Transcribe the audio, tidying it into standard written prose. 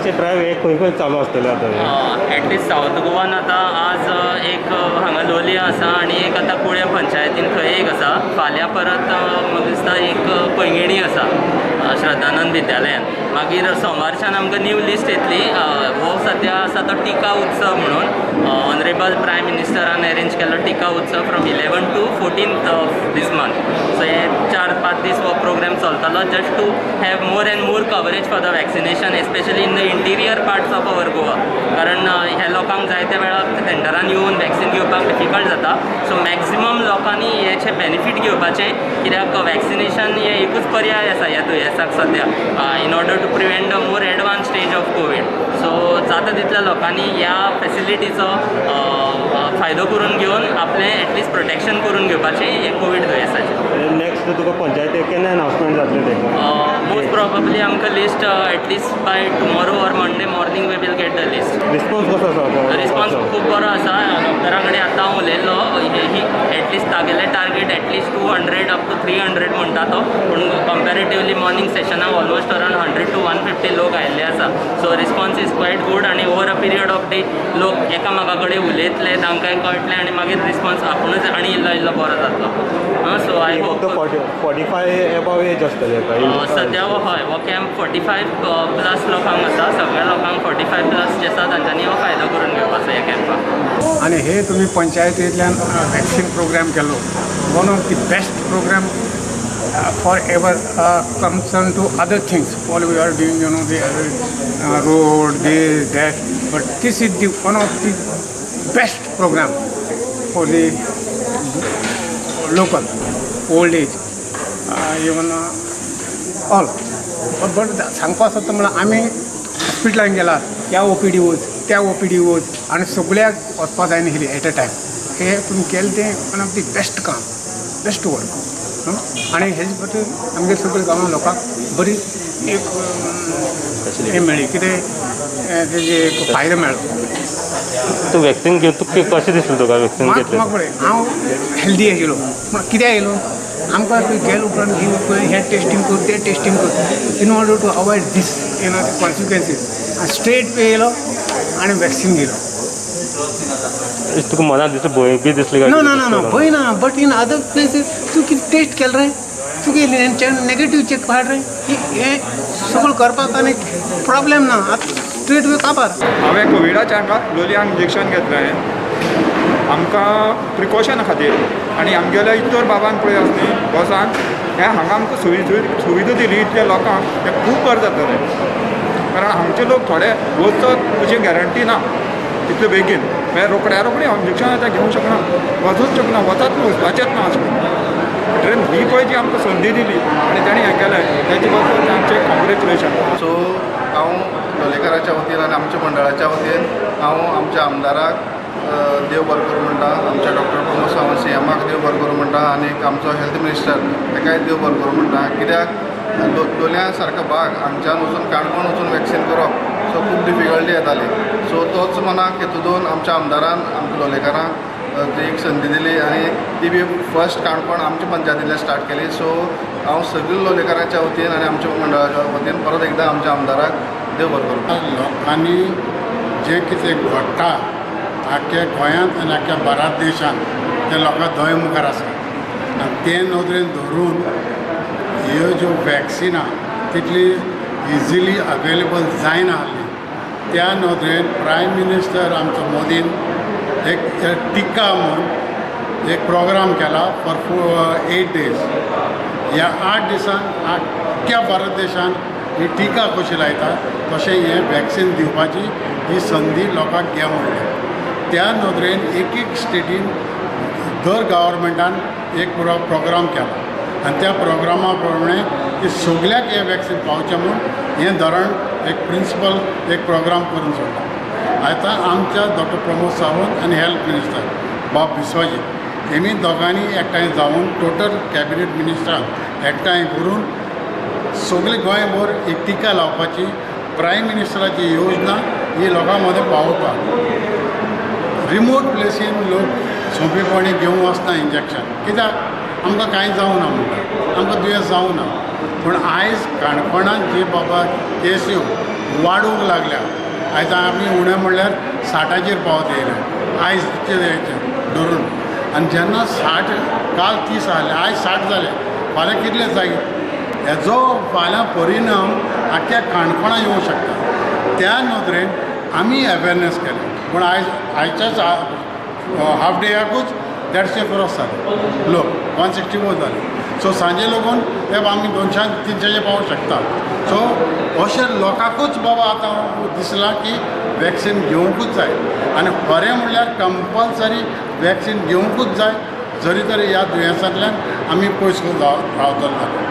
अशें ड्रायव्ह हे खंय खंय चालू आसतले आतां? एटलिस्ट सावथ गोवान आतां आज एक हांगा लोलया आसा आनी एक आतां कुळ्या पंचायतीन थंय एक आसा. फाल्यां परत म्हाका दिसता एक पैंगिणी आसा श्रद्धानंद विद्यालयान. मागीर सोमारच्यान आमकां न्यू लिस्ट येतली. हो सद्या आसा तो टिका उत्सव म्हणून ऑनरेबल प्रायम मिनिस्टरान अरेंज केल्लो टिका उत्सव from 11 to 14 of this month. So हे 4-5 दीस हो programme चलतलो just to have more and more coverage for the vaccination, especially in the interior parts of our Goa. कारण ह्या लोकांक जायत्या वेळार सेंटरान येवन वॅक्सिन घेवपाक डिफिकल्ट जाता. सो मॅक्सिमम लोकांनी हेचे बेनिफीट घेवपाचें, कित्याक वॅक्सिनेशन हें एकूच पर्याय आसा ह्या दुयेंसाक सद्या in order to prevent the more advance stage of COVID. So जाता तितल्या लोकांनी ह्या फेसिलिटीचो फायदो करून घेवन आपलें एटलिस्ट प्रोटेक्शन करून घेवपाचें हें कोवीड दुयेंसाचें. नेक्स्ट तुका पंचायती केन्ना अनाउन्समेंट जातलें तें? मोस्ट प्रोबेबली आमकां list at least by tomorrow or Monday morning we will get the list. Response कसो आसा? रिस्पॉन्स खूब बरो आसा. डॉक्टरा कडेन आतां हांव उलयल्लो, ही एटलिस्ट तागेलें target at least 200 up to 300 म्हणटा तो, पूण कंपेरेटिवली मॉर्निंग सेशनाक ऑलमोस्ट अरावंड 100 to 150 लोक आयिल्ले आसा. So response is quite good आनी over a period of day लोक एकामेका कडेन उलयतले, तांकांय कळटलें आनी मागीर रिस्पॉन्स आपुणूच आनी इल्लो इल्लो बरो जातलो. So I hope 45 above as आसतले? सद्या हय हो कॅम्प 45 प्लस लोकांक आसा. सगळ्या लोकांक 45 प्लस जे आसा तांच्यांनी हो फायदो करून घेवपाचो ह्या कॅम्पाक. आनी हे तुमी पंचायतींतल्यान वॅक्सिन प्रोग्राम केलो, one of the best program for ever concern to other things all we are doing, you know, the road, this, that, but this is the one of the best program for the local old age, even all. But सांगपा सोदता म्हणल्यार आमी हॉस्पिटलान गेला, ह्या O P D वच, त्या O P D वच आनी सगळ्याक वचपा जायना आशिल्लें एट अ टायम. हें तुमी केलें तें वन ऑफ the best काम, बेस्ट वर्क. आनी हेजे खातीर आमगे सगळे गांवां लोकांक बरी एक हें मेळ्ळी, कितें तेजे एक फायदो मेळ्ळो. तूं वॅक्सिन घेवन तुका कशें दिसलें? तुका वॅक्सिन घेतलें? म्हाका पळय हांव हेल्दी आशिल्लो, पूण कित्याक येयलो आमकां थंय गेले उपरांत हें टेस्टींग कर, तें टेस्टींग कर, in order to avoid this, you know, consequences. Straight way येयलो आनी वॅक्सिन घेयलो. तुका मनात दिसलें भंय बी दिसली? ना ना ना ना, भंय ना, बट इन अदर प्लेसीस तूं कितें टेस्ट केलें रे, तुगे नेगेटीव चेक काड रे, हें सगळें करपाक आनी प्रॉब्लेम ना. आतां स्ट्रेट वे काबार. हांवें कोविडाचें हांगा लोलयां इंजेक्शन घेतलें आमकां प्रिकॉशना खातीर, आनी आमगेल्या इतर बाबान पळय आसा न्ही बसान हें हांगा आमकां सुविधा दिली इतल्या लोकांक, तें खूब बरें जातलें. कारण हांगचे लोक थोडे वचत अशी गॅरंटी ना तितले बेगीन, म्हळ्यार रोखड्या रोखडें इंजेक्शन आतां घेवंक शकना, वचूंक शकना, वतात न्हू, वचपाचेंच ना अशें. म्हणटकीर ही पळय जी आमकां संदी दिली आनी ताणें हें केलें तेजे बद्दल तांचें कॉंग्रेच्युलेशन. सो हांव लोलयेकाराच्या वतीन आनी आमच्या मंडळाच्या वतीन हांव आमच्या आमदाराक देव बरो करूं म्हणटा, आमच्या डॉक्टर प्रमोद सावंत सी एमाक देव बरो करूं म्हणटा, आनी आमचो हेल्थ मिनिस्टर ताकाय देव बरो करूं म्हणटा. कित्याक लोलयां सारको भाग हांगच्यान वचून काणकोण वचून वॅक्सिन करप सो खूब डिफिकल्टी येताली. सो तोच मनाक हेतू दवरून आमच्या आमदारान आमकां लोलयेकारांक एक संदी दिली आनी ती बी फर्स्ट काणकोण आमच्या पंचायतींतल्यान स्टार्ट केली. सो हांव सगळ्या लोलयेकारांच्या वतीन आनी आमच्या मंडळाच्या वतीन परत एकदां आमच्या आमदाराक देव बरो करूं. लोकांनी जें कितें घडटा आख्ख्या गोंयांत आनी आख्ख्या भारत देशांत तें लोकां दोळे मुखार आसा आनी ते नदरेन धरून ह्यो ज्यो वॅक्सिनां तितली इजिली अवेलेबल जायना आसली, त्या नदरेन प्रायम मिनिस्टर आमचो मोदीन एक टिका म्हूण एक प्रोग्राम केला फॉर 8 डेज. ह्या 8 दिसान आख्ख्या भारत देशान ही टिका कशी लायता तशें हें वॅक्सिन दिवपाची ही संदी लोकांक घे म्हणलें. त्या नदरेन एक एक स्टेटीन दर गव्हर्मेंटान एक प्रोग्राम केला आनी त्या प्रोग्रामा प्रमाणे की सगल्याक हें वॅक्सिन पावचें म्हूण हें धरण एक प्रिंसिपल एक प्रोग्राम करून सोडला. आतां आमच्या डॉक्टर प्रमोद सावंत आनी हेल्थ मिनिस्टर बाब विश्वजीत हेमी दोगांनी एकठांय जावन टोटल कॅबिनेट मिनिस्टरांक एकठांय करून सगळे गोंयभर एक टिका लावपाची प्रायम मिनिस्टराची योजना ही लोकां मदें पावोवपाक. रिमोट प्लेसीन लोक सोंपेपणी घेवंक वचना इंजेक्शन, कित्याक आमकां कांय जावना म्हणटा, आमकां दुयेंस जावना. पूण आयज काणकोणांत जी बाबा केस ह्यो वाडूंक लागल्या. आयज आमी उणें म्हणल्यार 60चेर पावत येयले आयज धरून. आनी जेन्ना 60 काल 30 आहले, आयज 60 जाले, फाल्यां कितले जायत हेजो फाल्यां परिणाम आख्ख्या काणकोणा येवंक शकता. त्या नदरेन आमी अवेरनेस केलें. पूण आयच्याच हाफ डेयाकूच 150 क्रॉस जाले लोक, 164 जाले. सो सांजे लागून ते आमी 200-300 पावूंक शकता. सो अशें लोकांकूच बाबा आतां दिसलां की वॅक्सिन घेवंकूच जाय आनी खरें म्हणल्यार कंपल्सरी वॅक्सिन घेवंकूच जाय, जरी तर ह्या दुयेंसांतल्यान आमी पयस रावतले.